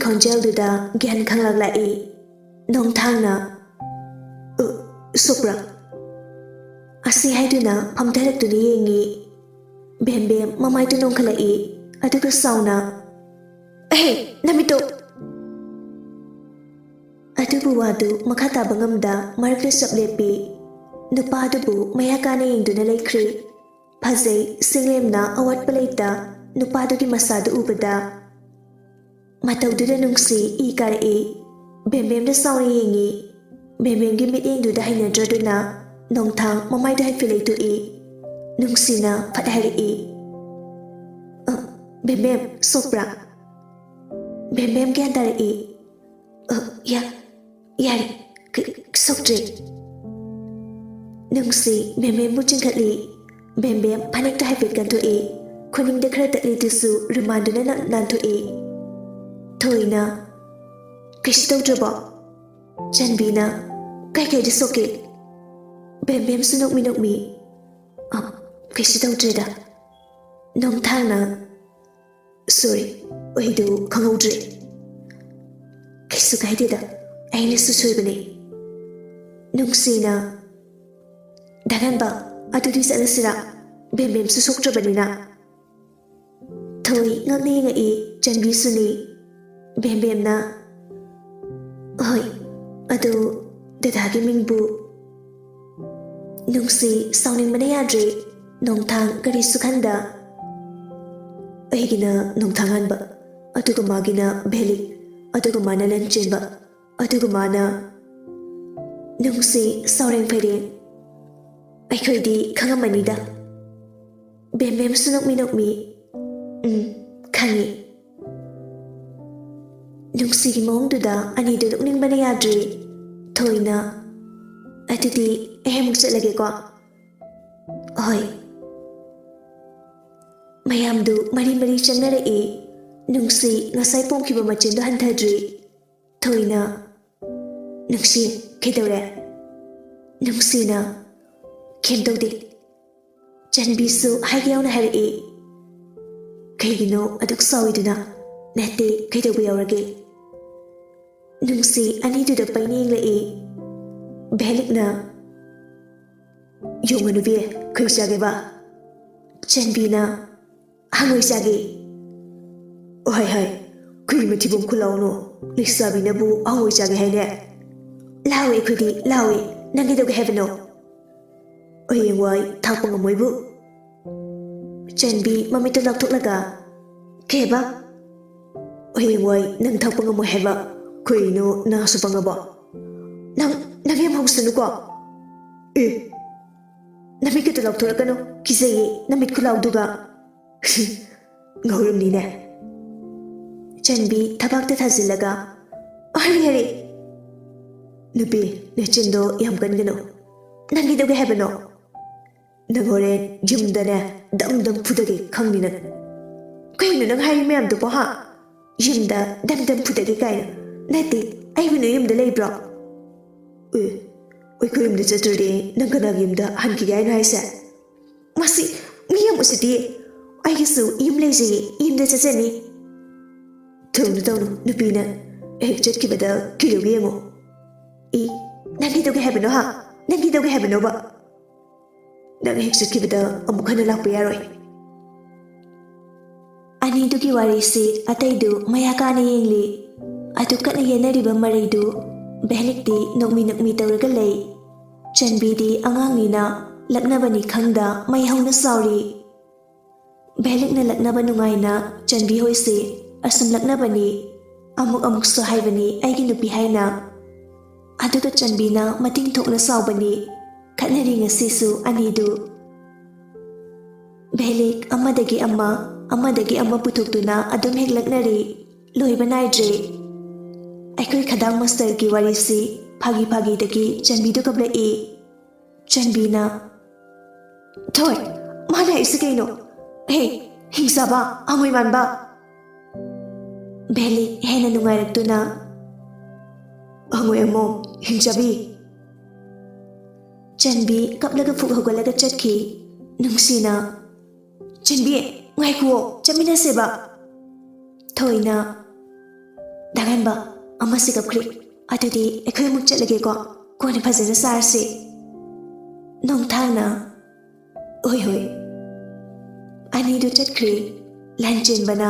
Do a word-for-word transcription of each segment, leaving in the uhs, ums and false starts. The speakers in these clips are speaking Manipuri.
ꯈꯣꯟꯖꯦꯜꯗꯨꯗ ꯒ꯭ꯌꯥꯟ ꯈꯪꯂꯛꯂꯛꯏ꯫ ꯅꯣꯡꯊꯥꯡꯅ, "ꯑ, ꯁꯣꯛꯄ꯭ꯔꯥ?" ꯑꯁꯤ ꯍꯥꯏꯗꯨꯅ ꯐꯝꯊꯔꯛꯇꯨꯅ ꯌꯦꯡꯉꯤ꯫ ꯕꯦꯝꯕꯦꯝ ꯃꯃꯥꯏꯗꯨ ꯅꯣꯡꯈꯠꯂꯛꯏ, ꯑꯗꯨꯒ ꯁꯥꯎꯅ, "ꯑꯍꯦ, ꯅꯃꯤꯠꯇꯣ!" ꯑꯗꯨꯕꯨ ꯋꯥꯗꯨ ꯃꯈꯥ ꯇꯥꯕ ꯉꯝꯗ ꯃꯔꯛꯇ ꯆꯞ ꯂꯦꯞꯄꯤ꯫ ꯅꯨꯄꯥꯗꯨꯕꯨ ꯃꯌꯥ ꯀꯥꯅ ꯌꯦꯡꯗꯨꯅ ꯂꯩꯈ꯭ꯔꯤ꯫ ꯐꯖꯩ, ꯁꯤꯡꯂꯦꯝꯅ ꯑꯋꯥꯠꯄ ꯂꯩꯇ ꯅꯨꯄꯥꯗꯨꯒꯤ ꯃꯁꯥꯗꯨ ꯎꯕꯗ꯫ ꯃꯇꯧꯗꯨꯗ ꯅꯨꯡꯁꯤ ꯏ ꯀꯥꯔꯛꯏ꯫ ꯕꯦꯝꯕꯦꯝꯗ ꯁꯥꯎꯅ ꯌꯦꯡꯉꯤ꯫ ꯕꯦꯝꯕꯦꯝꯒꯤ ꯃꯤꯠꯌꯦꯡꯗꯨꯗ ꯍꯩꯅꯗ꯭ꯔꯗꯨꯅ ꯅꯣꯡꯊꯥꯡ ꯃꯃꯥꯏꯗ ꯍꯥꯏꯐꯦꯠ ꯂꯩꯊꯣꯛꯏ꯫ ꯅꯨꯡꯁꯤꯅ ꯐꯠ ꯍꯥꯏꯔꯛꯏ, "ꯑ, ꯕꯦꯝꯕꯦꯝ, ꯁꯣꯛꯄ꯭ꯔꯥ?" ꯕꯦꯝꯕꯦꯝ ꯒ꯭ꯌꯥꯟ ꯇꯥꯔꯛꯏ꯫ "ꯑ, ꯌꯥ-, ꯌꯥꯔꯦ, ꯀ-, ꯁꯣꯛꯇ꯭ꯔꯦ꯫" ꯅꯨꯡꯁꯤ ꯕꯦꯝꯕꯦꯝꯕꯨ ꯆꯤꯡꯈꯠꯂꯤ꯫ ꯕꯦꯝꯕꯦꯝ ꯐꯅꯦꯛꯇ ꯍꯥꯏꯐꯦꯠ ꯀꯟꯊꯣꯛꯏ꯫ ꯈꯨꯅꯤꯡꯗ ꯈꯔ ꯇꯠꯂꯤꯗꯨꯁꯨ ꯔꯨꯃꯥꯟꯗꯨꯅ ꯅ-, ꯅꯥꯟꯊꯣꯛꯏ꯫ ꯊꯣꯏꯅ, "ꯀꯩꯁꯨ ꯇꯧꯗ꯭ꯔꯕꯣ?" ꯆꯟꯕꯤꯅ, "ꯀꯩ ꯀꯩꯗ ꯁꯣꯛꯀꯦ?" ꯕꯦꯝꯕꯦꯝꯁꯨ ꯅꯣꯛꯃꯤ ꯅꯣꯛꯃꯤ, "ꯑ, ꯀꯩꯁꯨ ꯇꯧꯗ꯭ꯔꯦꯗ꯫" ꯅꯣꯡꯊꯥꯡꯅ, "ꯁꯣꯔꯤ, ꯑꯩꯗꯨ ꯈꯪꯍꯧꯗ꯭ꯔꯦ꯫" "ꯀꯩꯁꯨ ꯀꯥꯏꯗꯦꯗ, ꯑꯩꯅꯁꯨ ꯁꯣꯏꯕꯅꯦ꯫" ꯅꯨꯡꯁꯤꯅ, "ꯗꯥ ꯉꯥꯟꯕ, ꯑꯗꯨꯗꯤ ꯆꯠꯂꯁꯤꯔꯥ? ꯕꯦꯝꯕꯦꯝꯁꯨ ꯁꯣꯛꯇ꯭ꯔꯕꯅꯤꯅ꯫" ꯊꯣꯏ ꯉꯛꯅ ꯌꯦꯡꯉꯛꯏ, ꯆꯟꯕꯤꯁꯨꯅꯤ꯫ ꯕꯦꯝꯕꯦꯝꯅ, "ꯍꯣꯏ, ꯑꯗꯨ ꯗꯗꯥꯒꯤ ꯃꯤꯡꯕꯨ?" ꯅꯨꯡꯁꯤ ꯁꯥꯎꯅꯤꯡꯕꯅ ꯌꯥꯗ꯭ꯔꯦ꯫ ꯅꯣꯡꯊꯥꯡ ꯀꯔꯤꯁꯨ ꯈꯟꯗ, "ꯑꯩꯒꯤꯅ ꯅꯣꯡꯊꯥꯡ ꯉꯥꯟꯕ, ꯑꯗꯨꯒ ꯃꯥꯒꯤꯅ ꯚꯦꯂꯤꯛ, ꯑꯗꯨꯒ ꯃꯥꯅ ꯂꯟꯆꯦꯟꯕ, ꯑꯗꯨꯒ ꯃꯥꯅ꯫" ꯅꯨꯡꯁꯤ ꯁꯥꯎꯔꯦꯡ ꯐꯩꯔꯦꯡ, "ꯑꯩꯈꯣꯏꯗꯤ ꯈꯪꯉꯝꯃꯅꯤꯗ꯫" ꯕꯦꯝꯕꯦꯝꯁꯨ ꯅꯣꯛꯃꯤ ꯅꯣꯛꯃꯤ, "ꯎꯝ, ꯈꯪꯉꯤ꯫" ꯅꯨꯡꯁꯤꯒꯤ ꯃꯑꯣꯡꯗꯨꯗ ꯑꯅꯤꯗꯨ ꯅꯣꯛꯅꯤꯡꯕꯅ ꯌꯥꯗ꯭ꯔꯦ꯫ ꯊꯣꯏꯅ, "ꯑꯗꯨꯗꯤ ꯑꯩ ꯑꯃꯨꯛ ꯆꯠꯂꯒꯦꯀꯣ꯫" "ꯍꯣꯏ꯫" ꯃꯌꯥꯝꯗꯨ ꯃꯔꯤ ꯃꯔꯤ ꯆꯪꯅꯔꯛꯏ꯫ ꯅꯨꯡꯁꯤ ꯉꯁꯥꯏ ꯄꯣꯝꯈꯤꯕ ꯃꯆꯤꯟꯗꯨ ꯍꯟꯊꯗ꯭ꯔꯤ꯫ ꯊꯣꯏꯅ, "ꯅꯨꯡꯁꯤ, ꯀꯩꯗꯧꯔꯦ?" ꯅꯨꯡꯁꯤꯅ, "ꯀꯩꯝ ꯇꯧꯗꯦ꯫" ꯆꯟꯕꯤꯁꯨ ꯍꯥꯏꯒꯦ ꯌꯥꯎꯅ ꯍꯥꯏꯔꯛꯏ, "ꯀꯩꯒꯤꯅꯣ ꯑꯗꯨꯛ ꯁꯥꯎꯏꯗꯨꯅ? ꯅꯠꯇꯦ, ꯀꯩꯗꯧꯕ ꯌꯥꯎꯔꯒꯦ? ꯅꯨꯡꯁꯤ ꯑꯅꯤꯗꯨꯗ ꯄꯩꯅ ꯌꯦꯡꯂꯛꯏ꯫ ꯚꯦꯂꯤꯛꯅ, "ꯌꯣꯡꯉ ꯅꯨꯄꯤ, ꯈꯣꯏ ꯆꯥꯒꯦꯕ?" ꯆꯟꯕꯤꯅ, "ꯍꯪꯉꯣꯏ ꯆꯥꯒꯦ꯫" "ꯍꯣꯏ ꯍꯣꯏ, ꯈꯨꯏ ꯃꯊꯤꯕꯣꯡ ꯈꯨꯂꯥꯎꯅꯣ, ꯂꯩꯁꯥꯕꯤꯅꯕꯨ ꯍꯪꯉꯣꯏ ꯆꯥꯒꯦ ꯍꯥꯏꯅꯦ? ꯂꯥꯎꯋꯦ ꯑꯩꯈꯣꯏꯗꯤ, ꯂꯥꯎꯋꯦ, ꯅꯪ ꯀꯩꯗꯧꯒꯦ ꯍꯥꯏꯕꯅꯣ?" "ꯍꯌꯦꯡꯋꯥꯏ ꯊꯥꯛꯄ ꯉꯝꯃꯣꯏꯕꯨ?" ꯆꯟꯕꯤ ꯃꯃꯤꯠꯇ ꯂꯥꯎꯊꯣꯛꯂꯒ, "ꯀꯩꯕ?" "ꯍꯌꯦꯡꯋꯥꯏ ꯅꯪ ꯊꯥꯛꯄ ꯉꯝꯃꯣꯏ ꯍꯥꯏꯕ꯫ ꯀꯩꯅꯣ, ꯅꯥꯁꯨ ꯄꯪꯉꯕꯣ? ꯅꯪ, ꯅꯪ ꯌꯥꯝ ꯍꯧꯁꯅꯨꯀꯣ꯫ ꯑꯦ, ꯅꯃꯤꯠꯀꯗꯣ ꯂꯥꯎꯊꯣꯔꯛꯀꯅꯨ, ꯀꯤꯖꯩꯌꯦ ꯅꯃꯤꯠ ꯈꯨꯂꯥꯎꯗꯨꯒ꯫" "ꯉꯥꯎꯔꯝꯅꯤꯅꯦ꯫" ꯆꯟꯕꯤ ꯊꯕꯥꯛꯇ ꯊꯥꯖꯤꯜꯂꯒ, "ꯍꯔꯦ, ꯍꯔꯦ꯫" "ꯅꯨꯄꯤ, ꯅꯆꯤꯟꯗꯣ ꯌꯥꯝ ꯀꯟꯒꯅꯨ꯫ ꯅꯪ ꯀꯩꯗꯧꯒꯦ ꯍꯥꯏꯕꯅꯣ?" "ꯅꯪ ꯍꯣꯔꯦꯟ ꯌꯨꯝꯗꯅꯦ ꯗꯝ ꯗꯝ ꯐꯨꯗꯒꯦ ꯈꯪꯅꯤ ꯅꯪ꯫" "ꯀꯩꯅꯣ ꯅꯪ ꯍꯥꯏꯔꯤ ꯃꯌꯥꯝꯗꯨꯕꯣ, ꯍꯥ? ꯌꯨꯝꯗ ꯗꯝ ꯗꯝ ꯐꯨꯗꯒꯦ ꯀꯥꯏꯅ? ꯅꯠꯇꯦ, ꯑꯩꯕꯨ ꯅꯣꯏ ꯌꯨꯝꯗ ꯂꯩꯕ꯭ꯔꯣ?" "ꯑꯦ, ꯑꯩꯈꯣꯏ ꯌꯨꯝꯗ ꯆꯠꯇ꯭ꯔꯗꯤ ꯅꯪ ꯀꯅꯥꯒꯤ ꯌꯨꯝꯗ ꯍꯟꯈꯤꯒꯦ ꯍꯥꯏꯅꯣ ꯍꯥꯏꯁꯦ?" "ꯃꯁꯤ ꯃꯤ ꯌꯥꯝ ꯎꯁꯤꯠꯇꯤꯌꯦ꯫ ꯑꯩꯒꯤꯁꯨ ꯌꯨꯝ ꯂꯩꯖꯩꯌꯦ, ꯌꯨꯝꯗ ꯆꯠꯆꯅꯤ꯫" "ꯇꯧꯅꯨ, ꯇꯧꯅꯨ, ꯅꯨꯄꯤꯅ ꯍꯦꯛ ꯆꯠꯈꯤꯕꯗ ꯀꯩꯗꯧꯒꯦ ꯌꯦꯡꯉꯨ꯫" "ꯏ, ꯅꯪ ꯀꯩꯗꯧꯒꯦ ꯍꯥꯏꯕꯅꯣ, ꯍꯥ? ꯅꯪ ꯀꯩꯗꯧꯒꯦ ꯍꯥꯏꯕꯅꯣꯕ? ꯅꯪ ꯍꯦꯛ ꯆꯠꯈꯤꯕꯗ ꯑꯃꯨꯛ ꯍꯟꯅ ꯂꯥꯛꯄ ꯌꯥꯔꯣꯏ꯫" ꯑꯅꯤꯗꯨꯒꯤ ꯋꯥꯔꯤꯁꯤ ꯑꯇꯩꯗꯨ ꯃꯌꯥ ꯀꯥꯅ ꯌꯦꯡꯂꯤ꯫ ꯑꯗꯨ ꯀꯟꯅ ꯌꯦꯟꯅꯔꯤꯕ ꯃꯔꯩꯗꯨ ꯚꯦꯂꯤꯛꯇꯤ ꯅꯣꯛꯃꯤ ꯅꯣꯛꯃꯤ ꯇꯧꯔꯒ ꯂꯩ꯫ ꯆꯟꯕꯤꯗꯤ ꯑꯉꯥꯡꯅꯤꯅ ꯂꯛꯅꯕꯅꯤ ꯈꯪꯗ ꯃꯩ ꯍꯧꯅ ꯁꯥꯎꯔꯤ꯫ ꯚꯦꯂꯤꯛꯅ ꯂꯛꯅꯕ ꯅꯨꯡꯉꯥꯏꯅ ꯆꯟꯕꯤ ꯍꯣꯏꯁꯤ ꯑꯁꯨꯝ ꯂꯛꯅꯕꯅꯤ, ꯑꯃꯨꯛ ꯑꯃꯨꯛꯁꯨ ꯍꯥꯏꯕꯅꯤ ꯑꯩꯒꯤ ꯅꯨꯄꯤ ꯍꯥꯏꯅ꯫ ꯑꯗꯨꯒ ꯆꯟꯕꯤꯅ ꯃꯇꯤꯡ ꯊꯣꯛꯅ ꯁꯥꯎꯕꯅꯤ꯫ ꯈꯠꯅꯔꯤ ꯉꯁꯤꯁꯨ ꯑꯅꯤꯗꯨ꯫ ꯚꯦꯂꯤꯛ ꯑꯃꯗꯒꯤ ꯑꯃ, ꯑꯃꯗꯒꯤ ꯑꯃ ꯄꯨꯊꯣꯛꯇꯨꯅ ꯑꯗꯨꯝ ꯍꯦꯛ ꯂꯛꯅꯔꯤ꯫ ꯂꯣꯏꯕ ꯅꯥꯏꯗ꯭ꯔꯦ꯫ ꯑꯩꯈꯣꯏ ꯈꯗꯥꯡ ꯃꯁꯇꯔꯒꯤ ꯋꯥꯔꯤꯁꯤ ꯐꯥꯒꯤ ꯐꯥꯒꯤꯗꯒꯤ ꯆꯟꯕꯤꯗꯨ ꯀꯞꯂꯛꯏ꯫ ꯆꯟꯕꯤꯅ, "ꯊꯣꯏ, ꯃꯥꯅ ꯍꯥꯏꯔꯤꯁꯤ ꯀꯩꯅꯣ? ꯍꯦ, ꯍꯤꯡꯆꯥꯕ, ꯍꯪꯉꯣꯏ ꯃꯥꯟꯕ!" ꯚꯦꯂꯤꯛ ꯍꯦꯟꯅ ꯅꯨꯡꯉꯥꯏꯔꯛꯇꯨꯅ, "ꯍꯪꯉꯣꯏ ꯑꯃꯣꯝ, ꯍꯤꯡꯆꯥꯕꯤ!" ꯆꯟꯕꯤ ꯀꯞꯂꯒ ꯐꯨꯛ ꯍꯧꯒꯠꯂꯒ ꯆꯠꯈꯤ꯫ ꯅꯨꯡꯁꯤꯅ, "ꯆꯟꯕꯤ, ꯉꯥꯏꯈꯨꯑꯣ, ꯆꯠꯃꯤꯟꯅꯁꯦꯕ!" ꯊꯣꯏꯅ, "ꯗꯥ ꯉꯥꯟꯕ, ꯑꯃꯁꯦ ꯀꯞꯈ꯭ꯔꯦ꯫ ꯑꯗꯨꯗꯤ ꯑꯩꯈꯣꯏ ꯑꯃꯨꯛ ꯆꯠꯂꯒꯦꯀꯣ꯫ ꯀꯣꯟꯅ ꯐꯖꯅ ꯆꯥꯔꯁꯤ꯫" ꯅꯣꯡꯊꯥꯡꯅ, "ꯍꯣꯏ, ꯍꯣꯏ꯫" ꯑꯅꯤꯗꯨ ꯆꯠꯈ꯭ꯔꯦ꯫ ꯂꯥꯟꯆꯦꯟꯕꯅ,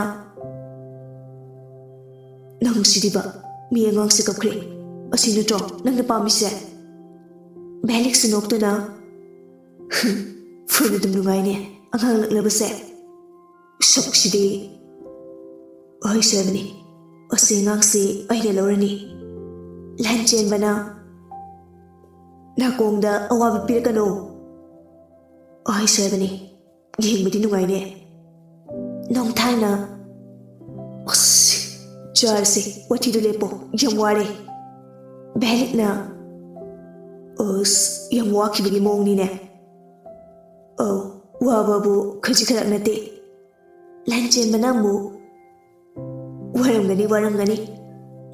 "ꯅꯪꯁꯤꯗꯤꯕ, ꯃꯤ ꯑꯉꯥꯡꯁꯦ ꯀꯞꯈ꯭ꯔꯦ꯫ ꯑꯁꯤ ꯅꯠꯇ꯭ꯔꯣ ꯅꯪꯅ ꯄꯥꯝꯃꯤꯁꯦ?" ꯚꯦꯂꯤꯛꯁꯨ ꯅꯣꯛꯇꯨꯅ, "ꯍꯨꯝ, ꯐꯣꯟ ꯑꯗꯨꯝ ꯅꯨꯡꯉꯥꯏꯅꯦ ꯑꯉꯥꯡ ꯂꯛꯅꯕꯁꯦ꯫ ꯁꯛꯁꯤꯗꯤ꯫ ꯑꯩ ꯁꯣꯏꯕꯅꯤ꯫ ꯑꯁꯤ ꯑꯉꯥꯡꯁꯤ ꯑꯩꯅ ꯂꯧꯔꯅꯤ꯫" ꯂꯥꯟꯆꯦꯟꯕꯅ, "ꯅꯥꯀꯣꯡꯗ ꯑꯋꯥꯕ ꯄꯤꯔꯛꯀꯅꯨ꯫ ꯑꯩ ꯁꯣꯏꯕꯅꯤ꯫ ꯌꯦꯡꯕꯗꯤ ꯅꯨꯡꯉꯥꯏꯅꯦ꯫" ꯅꯣꯡꯊꯥꯡꯅ, "ꯑꯁ, ꯆꯥꯔꯁꯦ, ꯋꯥꯊꯤꯗꯨ ꯂꯦꯞꯄꯣ, ꯌꯥꯝ ꯋꯥꯔꯦ꯫" ꯚꯦꯂꯤꯛꯅ, "ꯑꯁ, ꯌꯥꯝ ꯋꯥꯈꯤꯕꯒꯤ ꯃꯑꯣꯡꯅꯤꯅꯦ꯫" "ꯑꯧ, ꯋꯥꯕꯕꯨ ꯈꯖꯤꯛ ꯈꯔꯥꯛ ꯅꯠꯇꯦ꯫" ꯂꯥꯟꯆꯦꯟꯕꯅ ꯑꯃꯨꯛ, "ꯋꯥꯔꯝꯒꯅꯤ, ꯋꯥꯔꯝꯒꯅꯤ꯫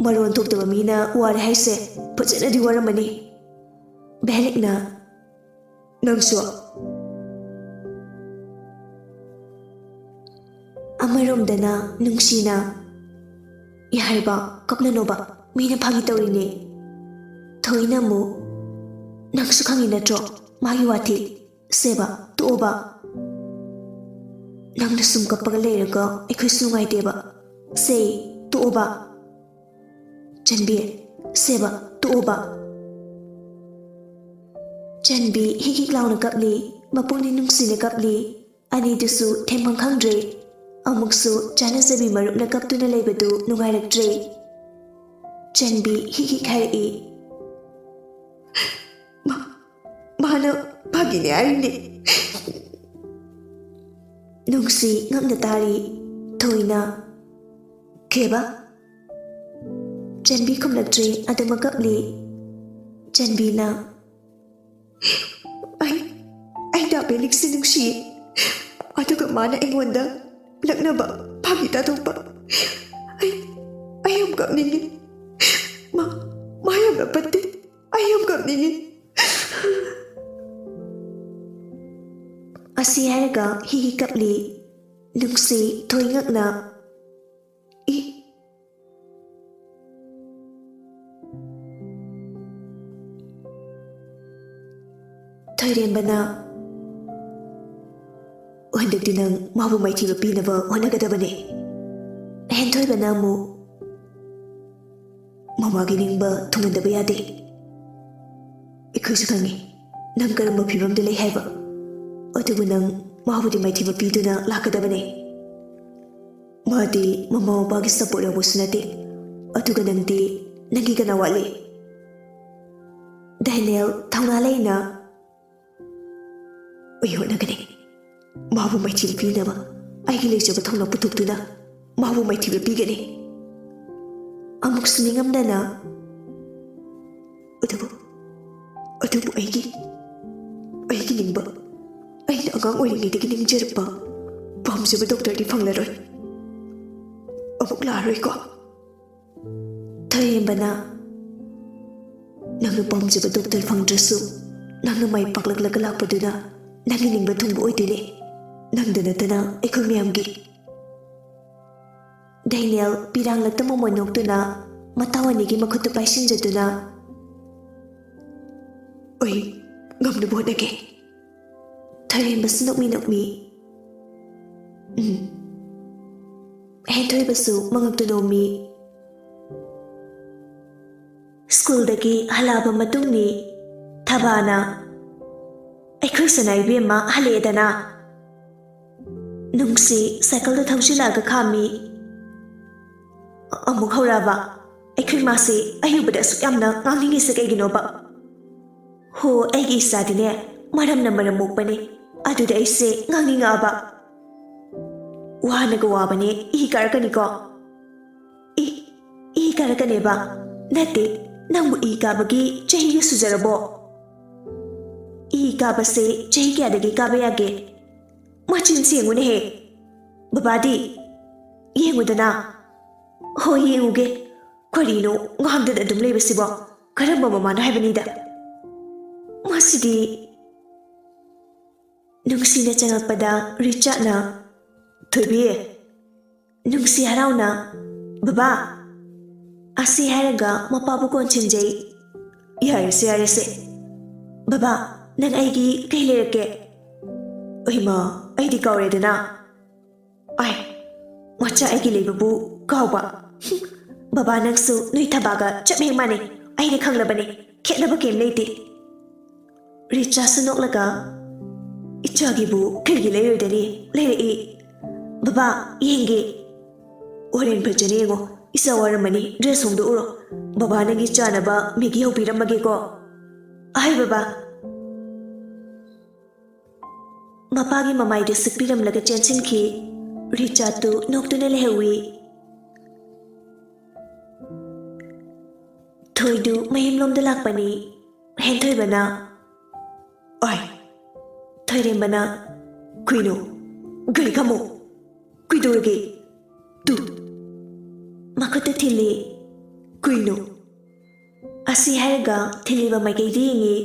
ꯃꯔꯣꯟ ꯊꯣꯛꯇꯕ ꯃꯤꯅ ꯋꯥꯔꯦ ꯍꯥꯏꯁꯦ ꯐꯖꯅꯗꯤ ꯋꯥꯔꯝꯃꯅꯤ꯫" ꯚꯦꯂꯤꯛꯅ, "ꯅꯪꯁꯨ?" ꯑꯃꯔꯣꯝꯗꯅ ꯅꯨꯡꯁꯤꯅ, "ꯌꯥꯔꯦꯕ, ꯀꯞꯅꯅꯣꯕ, ꯃꯤꯅ ꯐꯥꯒꯤ ꯇꯧꯔꯤꯅꯦ꯫" ꯊꯣꯏꯅ ꯑꯃꯨꯛ, "ꯅꯪꯁꯨ ꯈꯪꯉꯤ ꯅꯠꯇ꯭ꯔꯣ ꯃꯥꯒꯤ ꯋꯥꯊꯤ? ꯁꯦꯕ, ꯇꯣꯛꯑꯣꯕ꯫ ꯅꯪꯅ ꯁꯨꯝ ꯀꯞꯄꯒ ꯂꯩꯔꯒ ꯑꯩꯈꯣꯏꯁꯨ ꯅꯨꯡꯉꯥꯏꯇꯦꯕ꯫ ꯁꯦ, ꯇꯣꯛꯑꯣꯕ꯫ ꯆꯟꯕꯤ, ꯁꯦꯕ, ꯇꯣꯛꯑꯣꯕ꯫" ꯆꯟꯕꯤ ꯍꯤꯛ ꯍꯤꯛ ꯂꯥꯎꯅ ꯀꯞꯂꯤ, ꯃꯄꯨꯛꯅꯤꯡ ꯅꯨꯡꯁꯤꯅ ꯀꯞꯂꯤ꯫ ꯑꯅꯤꯗꯨꯁꯨ ꯊꯦꯝꯐꯝ ꯈꯪꯗ꯭ꯔꯦ꯫ ꯑꯃꯨꯛꯁꯨ ꯆꯥꯟꯅꯖꯕꯤ ꯃꯔꯨꯞꯅ ꯀꯞꯇꯨꯅ ꯂꯩꯕꯗꯨ ꯅꯨꯡꯉꯥꯏꯔꯛꯇ꯭ꯔꯦ꯫ ꯆꯟꯕꯤ ꯍꯤꯛ ꯍꯤꯛ ꯍꯥꯏꯔꯛꯏ, "ꯃꯥ-, ꯃꯥꯅ ꯐꯥꯒꯤꯅꯦ ꯍꯥꯏꯔꯤꯅꯦ꯫" ꯅꯨꯡꯁꯤ ꯉꯛꯅ ꯇꯥꯔꯤ꯫ ꯊꯣꯏꯅ, "ꯀꯦꯕ?" ꯆꯟꯕꯤ ꯈꯨꯝꯂꯛꯇ꯭ꯔꯦ, ꯑꯗꯨꯃꯛ ꯀꯞꯂꯤ꯫ ꯆꯟꯕꯤꯅ, "ꯑꯩ, ꯑꯩ ꯗꯥ ꯕꯦꯂꯤꯛꯁꯦ ꯅꯨꯡꯁꯤꯌꯦ, ꯑꯗꯨꯒ ꯃꯥꯅ ꯑꯩꯉꯣꯟꯗ ꯂꯛꯅꯕ, ꯐꯥꯒꯤ ꯇꯥꯊꯣꯛꯄ꯫ ꯑꯩ, ꯑꯩ ꯌꯥꯝ ꯀꯞꯅꯤꯡꯉꯤ꯫ ꯃꯥ, ꯃꯥ ꯌꯥꯝꯅ ꯐꯠꯇꯦ꯫ ꯑꯩ ꯌꯥꯝ ꯀꯞꯅꯤꯡꯉꯤ꯫" ꯑꯁꯤ ꯍꯥꯏꯔꯒ ꯍꯤ ꯍꯤ ꯀꯞꯂꯤ꯫ ꯅꯨꯡꯁꯤ ꯊꯣꯏ ꯉꯛꯅ, ꯊꯣꯏꯔꯦꯝꯕꯅ, "ꯍꯟꯗꯛꯇꯤ ꯅꯪ ꯃꯥꯕꯨ ꯃꯥꯏꯊꯤꯕ ꯄꯤꯅꯕ ꯍꯣꯠꯅꯒꯗꯕꯅꯦ꯫" ꯍꯦꯟꯊꯣꯏꯕꯅ ꯑꯃꯨꯛ, "ꯃꯃꯥꯒꯤ ꯅꯤꯡꯕ ꯊꯨꯡꯍꯟꯗꯕ ꯌꯥꯗꯦ꯫ ꯑꯩꯈꯣꯏꯁꯨ ꯈꯪꯉꯤ ꯅꯪ ꯀꯔꯝꯕ ꯐꯤꯕꯝꯗ ꯂꯩ ꯍꯥꯏꯕ꯫ ꯑꯗꯨꯕꯨ ꯅꯪ ꯃꯥꯕꯨꯗꯤ ꯃꯥꯏꯊꯤꯕ ꯄꯤꯗꯨꯅ ꯂꯥꯛꯀꯗꯕꯅꯦ꯫ ꯃꯥꯗꯤ ꯃꯃꯥ ꯃꯄꯥꯒꯤ ꯁꯄꯣꯔꯠ ꯌꯥꯎꯕꯁꯨ ꯅꯠꯇꯦ꯫ ꯑꯗꯨꯒ ꯅꯪꯗꯤ, ꯅꯪꯒꯤ ꯀꯅꯥ ꯋꯥꯠꯂꯤ?" ꯗꯦꯅꯤꯌꯦꯜ ꯊꯧꯅꯥ ꯂꯩꯅ, "ꯑꯩ ꯍꯣꯠꯅꯒꯅꯤ꯫ ꯃꯥꯕꯨ ꯃꯥꯏꯊꯤꯕ ꯄꯤꯅꯕ ꯑꯩꯒꯤ ꯂꯩꯖꯕ ꯊꯧꯅꯥ ꯄꯨꯊꯣꯛꯇꯨꯅ ꯃꯥꯕꯨ ꯃꯥꯏꯊꯤꯕ ꯄꯤꯒꯅꯤ꯫" ꯑꯃꯨꯛꯁꯨ ꯅꯤꯡꯉꯝꯗꯅ, "ꯑꯗꯨꯕꯨ, ꯑꯗꯨꯕꯨ ꯑꯩꯒꯤ, ꯑꯩꯒꯤ ꯅꯤꯡꯕ, ꯑꯩꯅ ꯑꯉꯥꯡ ꯑꯣꯏꯔꯤꯉꯩꯗꯒꯤ ꯅꯤꯡꯖꯔꯛꯄ ꯄꯥꯝꯖꯕ ꯗꯣꯛꯇꯔꯗꯤ ꯐꯪꯂꯔꯣꯏ꯫ ꯑꯃꯨꯛ ꯂꯥꯛꯑꯔꯣꯏꯀꯣ?" ꯊꯣꯏꯔꯦꯝꯕꯅ, "ꯅꯪꯅ ꯄꯥꯝꯖꯕ ꯗꯣꯛꯇꯔ ꯐꯪꯗ꯭ꯔꯁꯨ, ꯅꯪꯅ ꯃꯥꯏ ꯄꯥꯛꯂꯛꯂꯒ ꯂꯥꯛꯄꯗꯨꯅ ꯅꯪꯒꯤ ꯅꯤꯡꯕ ꯊꯨꯡꯕ ꯑꯣꯏꯗꯣꯏꯅꯦ, ꯅꯪꯗ ꯅꯠꯇꯅ ꯑꯩꯈꯣꯏ ꯃꯌꯥꯝꯒꯤ꯫" ꯗꯦꯅꯤꯌꯦꯜ ꯄꯤꯔꯥꯡꯂꯛꯇ ꯃꯣꯃꯣꯟ ꯅꯣꯛꯇꯨꯅ ꯃꯇꯥꯎ ꯑꯅꯤꯒꯤ ꯃꯈꯨꯠꯇꯨ ꯄꯥꯏꯁꯤꯟꯖꯗꯨꯅ, "ꯑꯩ ꯉꯝꯅꯕ ꯍꯣꯠꯅꯒꯦ꯫" ꯊꯣꯏꯔꯦꯝꯕꯁꯨ ꯅꯣꯛꯃꯤ ꯅꯣꯛꯃꯤ, "ꯎꯝ꯫" ꯍꯦꯟꯊꯣꯏꯕꯁꯨ ꯃꯉꯛꯇꯨ ꯅꯣꯝꯃꯤ꯫ ꯁ꯭ꯀꯨꯜꯗꯒꯤ ꯍꯜꯂꯛꯑꯕ ꯃꯇꯨꯡꯅꯤ꯫ ꯊꯕꯥꯅ, "ꯑꯩꯈꯣꯏ ꯁꯅꯥ ꯏꯕꯦꯝꯃ ꯍꯜꯂꯛꯑꯦꯗꯅ꯫" ꯅꯨꯡꯁꯤ ꯁꯥꯏꯀꯜꯗ ꯊꯧꯖꯤꯜꯂꯛꯑꯒ ꯈꯥꯝꯃꯤ꯫ "ꯑꯃꯨꯛ ꯍꯧꯔꯛꯑꯕ? ꯑꯩꯈꯣꯏ ꯃꯥꯁꯦ ꯑꯩ ꯎꯕꯗ ꯑꯁꯨꯛ ꯌꯥꯝꯅ ꯉꯥꯡꯅꯤꯡꯉꯤꯁꯦ ꯀꯩꯒꯤꯅꯣꯕ? ꯍꯣ, ꯑꯩꯒꯤ ꯏꯆꯥꯗꯤꯅꯦ, ꯃꯔꯝꯅ ꯃꯔꯝ ꯃꯣꯛꯄꯅꯦ꯫ ꯑꯗꯨꯗ ꯑꯩꯁꯦ ꯉꯥꯡꯅꯤꯡꯉꯛꯑꯕ꯫ ꯋꯥꯅꯒ ꯋꯥꯕꯅꯦ, ꯏ ꯀꯥꯔꯛꯀꯅꯤꯀꯣ?" "E, E ꯀꯥꯔꯛꯀꯅꯦꯕ? ꯅꯠꯇꯦ, ꯅꯪꯕꯨ ꯏ ꯀꯥꯕꯒꯤ ꯆꯍꯤꯒ ꯁꯨꯖꯔꯕꯣ? ꯏ ꯀꯥꯕꯁꯦ ꯆꯍꯤ ꯀꯌꯥꯗꯒꯤ ꯀꯥꯕ ꯌꯥꯒꯦ? ꯃꯆꯤꯟꯁꯦ ꯌꯦꯡꯉꯨꯅꯦꯍꯦ꯫ ꯕꯕꯥꯗꯤ ꯌꯦꯡꯉꯨꯗꯅ꯫" "ꯍꯣꯏ, ꯌꯦꯡꯉꯨꯒꯦ꯫ ꯀꯔꯤꯅꯣ ꯉꯥꯡꯗꯅ ꯑꯗꯨꯝ ꯂꯩꯕꯁꯤꯕꯣ? ꯀꯔꯝꯕ ꯃꯃꯥꯅꯣ ꯍꯥꯏꯕꯅꯤꯗ꯫ ꯃꯁꯤꯗꯤ꯫" ꯅꯨꯡꯁꯤꯅ ꯆꯪꯉꯛꯄꯗ ꯔꯤꯆꯥꯔꯗꯅ, "ꯊꯣꯏꯕꯤ!" ꯅꯨꯡꯁꯤ ꯍꯔꯥꯎꯅ, "ꯕꯕꯥ!" ꯑꯁꯤ ꯍꯥꯏꯔꯒ ꯃꯄꯥꯕꯨ ꯀꯣꯟꯁꯤꯟꯖꯩ꯫ "ꯌꯥꯔꯦꯁꯦ, ꯌꯥꯔꯦꯁꯦ꯫ ꯕꯕꯥ, ꯅꯪ ꯑꯩꯒꯤ ꯀꯩ ꯂꯩꯔꯛꯀꯦ? ꯏꯃꯥ, ꯑꯩꯗꯤ ꯀꯥꯎꯔꯦꯗꯅ꯫ ꯑꯥꯏ, ꯃꯆꯥ ꯑꯩꯒꯤ ꯂꯩꯕꯕꯨ ꯀꯥꯎꯕ꯫ ꯕꯕꯥ, ꯅꯪꯁꯨ ꯅꯣꯏ ꯊꯕꯥꯒ ꯆꯞ ꯍꯦꯛ ꯃꯥꯟꯅꯩ꯫ ꯑꯩꯅ ꯈꯪꯂꯕꯅꯤ, ꯈꯦꯠꯅꯕ ꯀꯩꯝ ꯂꯩꯇꯦ꯫ ꯔꯤꯆꯥꯁꯨ ꯅꯣꯛꯂꯒ, "ꯏꯆꯥꯒꯤꯕꯨ ꯀꯩꯒꯤ ꯂꯩꯔꯣꯏꯗꯅꯤ? ꯂꯩꯔꯛꯏ꯫ ꯕꯕꯥ, ꯌꯦꯡꯒꯦ꯫ ꯍꯣꯔꯦꯟ ꯐꯖꯅ ꯌꯦꯡꯉꯣ꯫ ꯏꯆꯥ ꯋꯥꯔꯝꯃꯅꯤ, dress ꯍꯣꯡꯗꯣꯛꯎꯔꯣ꯫ ꯕꯕꯥ, ꯅꯪꯒꯤ ꯆꯥꯅꯕ ꯃꯦꯒꯤ ꯍꯧꯕꯤꯔꯝꯃꯒꯦꯀꯣ꯫ ꯑꯍꯩ ꯕꯕꯥ꯫" ꯃꯄꯥꯒꯤ ꯃꯃꯥꯏꯗ ꯁꯤꯛꯄꯤꯔꯝꯂꯒ ꯆꯦꯟꯁꯤꯟꯈꯤ꯫ ꯔꯤꯆꯥꯔꯗꯇꯨ ꯅꯣꯛꯇꯨꯅ ꯂꯩꯍꯧꯏ꯫ ꯊꯣꯏꯗꯨ ꯃꯌꯨꯝꯂꯣꯝꯗ ꯂꯥꯛꯄꯅꯤ꯫ ꯍꯦꯟꯊꯣꯏꯕꯅ, "ꯑꯣꯏ!" ꯊꯣꯏꯔꯦꯝꯕꯅ, "ꯀꯩꯅꯣ? ꯒꯥꯔꯤ ꯈꯥꯝꯃꯣ! ꯀꯩꯗꯧꯔꯒꯦ? ꯇꯨ!" ꯃꯈꯨꯠꯇ ꯊꯤꯜꯂꯤ꯫ "ꯀꯩꯅꯣ?" ꯑꯁꯤ ꯍꯥꯏꯔꯒ ꯊꯤꯜꯂꯤꯕ ꯃꯥꯏꯀꯩꯗ ꯌꯦꯡꯉꯤ꯫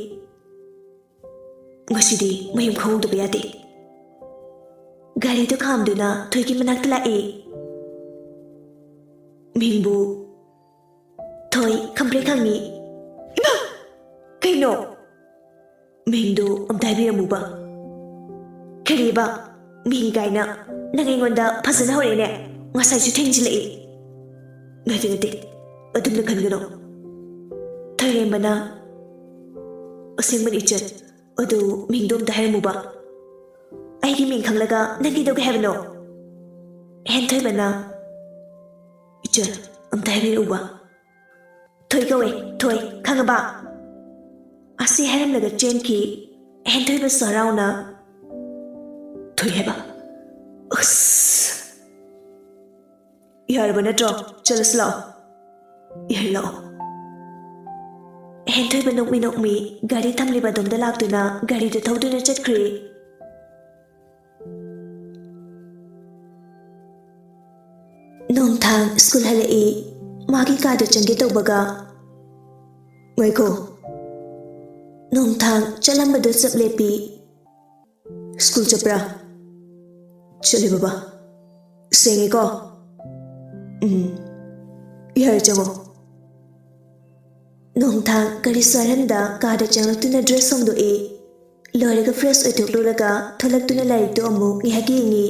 ꯉꯁꯤꯗꯤ ꯃꯌꯨꯝ ꯈꯪꯍꯧꯗꯕ ꯌꯥꯗꯦ꯫ ꯒꯥꯔꯤꯗꯨ ꯈꯥꯝꯗꯨꯅ ꯊꯣꯏꯒꯤ ꯃꯅꯥꯛꯇ ꯂꯥꯛꯏ꯫ ꯃꯤꯡꯕꯨ ꯊꯣꯏ ꯈꯪꯄ꯭ꯔꯦꯛ ꯈꯪꯉꯤ꯫ "ꯏꯃꯥ! ꯀꯩꯅꯣ? ꯃꯤꯡꯗꯨ ꯑꯝꯇ ꯍꯥꯏꯕꯤꯔꯝꯃꯨꯕ꯫" "ꯀꯔꯤꯕ? ꯃꯤꯡ ꯀꯥꯏꯅ? ꯅꯪ ꯑꯩꯉꯣꯟꯗ ꯐꯖꯅ ꯍꯧꯔꯛꯑꯦꯅꯦ꯫ ꯉꯁꯥꯏꯁꯨ ꯊꯦꯡꯖꯤꯜꯂꯛꯏ꯫" "ꯅꯠꯇꯦ, ꯅꯠꯇꯦ, ꯑꯗꯨꯝꯅ ꯈꯟꯒꯅꯨ꯫" ꯊꯣꯏꯔꯦꯝꯕꯅ, "ꯑꯁꯦꯡꯕꯅꯤ ꯏꯆꯟ, ꯑꯗꯨ ꯃꯤꯡꯗꯣ ꯑꯝꯇ ꯍꯥꯏꯔꯝꯃꯨꯕ꯫" "ꯑꯩꯒꯤ ꯃꯤꯡ ꯈꯪꯂꯒ ꯅꯪ ꯀꯩꯗꯧꯒꯦ ꯍꯥꯏꯕꯅꯣ?" ꯍꯦꯟꯊꯣꯏꯕꯅ, "ꯏꯆꯟ, ꯑꯝꯇ ꯍꯥꯏꯕꯤꯔꯛꯎꯕ꯫" "ꯊꯣꯏ ꯀꯧꯋꯦ, ꯊꯣꯏ, ꯈꯪꯉꯕ?" ꯑꯁꯤ ꯍꯥꯏꯔꯝꯂꯒ ꯆꯦꯟꯈꯤ꯫ ꯍꯦꯟꯊꯣꯏꯕꯁꯨ ꯍꯔꯥꯎꯅ, "ꯊꯣꯏ ꯍꯥꯏꯕ? ꯑꯁ! ꯌꯥꯔꯕ ꯅꯠꯇ꯭ꯔꯣ? ꯆꯠꯂꯁꯤ ꯂꯥꯛꯑꯣ꯫ ꯌꯥꯔꯦ, ꯂꯥꯛꯑꯣ꯫" ꯍꯦꯟꯊꯣꯏꯕ ꯅꯣꯛꯃꯤ ꯅꯣꯛꯃꯤ ꯒꯥꯔꯤ ꯊꯝꯂꯤꯕ ꯑꯗꯣꯝꯗ ꯂꯥꯛꯇꯨꯅ ꯒꯥꯔꯤꯗꯨ ꯊꯧꯗꯨꯅ ꯆꯠꯈ꯭ꯔꯦ꯫ ꯅꯣꯡꯊꯥꯡ ꯁ꯭ꯀꯨꯜ ꯍꯜꯂꯛꯏ꯫ ꯃꯥꯒꯤ ꯀꯥꯗ ꯆꯪꯒꯦ ꯇꯧꯕꯒ, "ꯉꯥꯏꯈꯣ꯫" ꯅꯣꯡꯊꯥꯡ ꯆꯠꯂꯝꯕꯗꯨ ꯆꯞ ꯂꯦꯞꯄꯤ꯫ "ꯁ꯭ꯀꯨꯜ ꯆꯠꯄ꯭ꯔꯥ?" "ꯆꯠꯂꯦ ꯕꯕꯥ꯫ ꯁꯦꯡꯉꯦꯀꯣ?" "ꯎꯝ꯫ ꯌꯥꯔꯦ, ꯆꯪꯉꯣ꯫" ꯅꯣꯡꯊꯥꯡ ꯀꯔꯤꯁꯨ ꯍꯥꯏꯔꯝꯗ ꯀꯥꯗ ꯆꯪꯂꯛꯇꯨꯅ dress ꯍꯣꯡꯗꯣꯛꯏ꯫ ꯂꯣꯏꯔꯒ fresh ꯑꯣꯏꯊꯣꯛꯂꯨꯔꯒ ꯊꯣꯛꯂꯛꯇꯨꯅ ꯂꯥꯏꯔꯤꯛꯇꯨ ꯑꯃꯨꯛ ꯉꯥꯏꯍꯥꯛ ꯌꯦꯡꯉꯤ꯫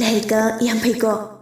ꯂꯥꯏꯔꯤꯛꯀ ꯌꯥꯝ ꯐꯩꯀꯣ꯫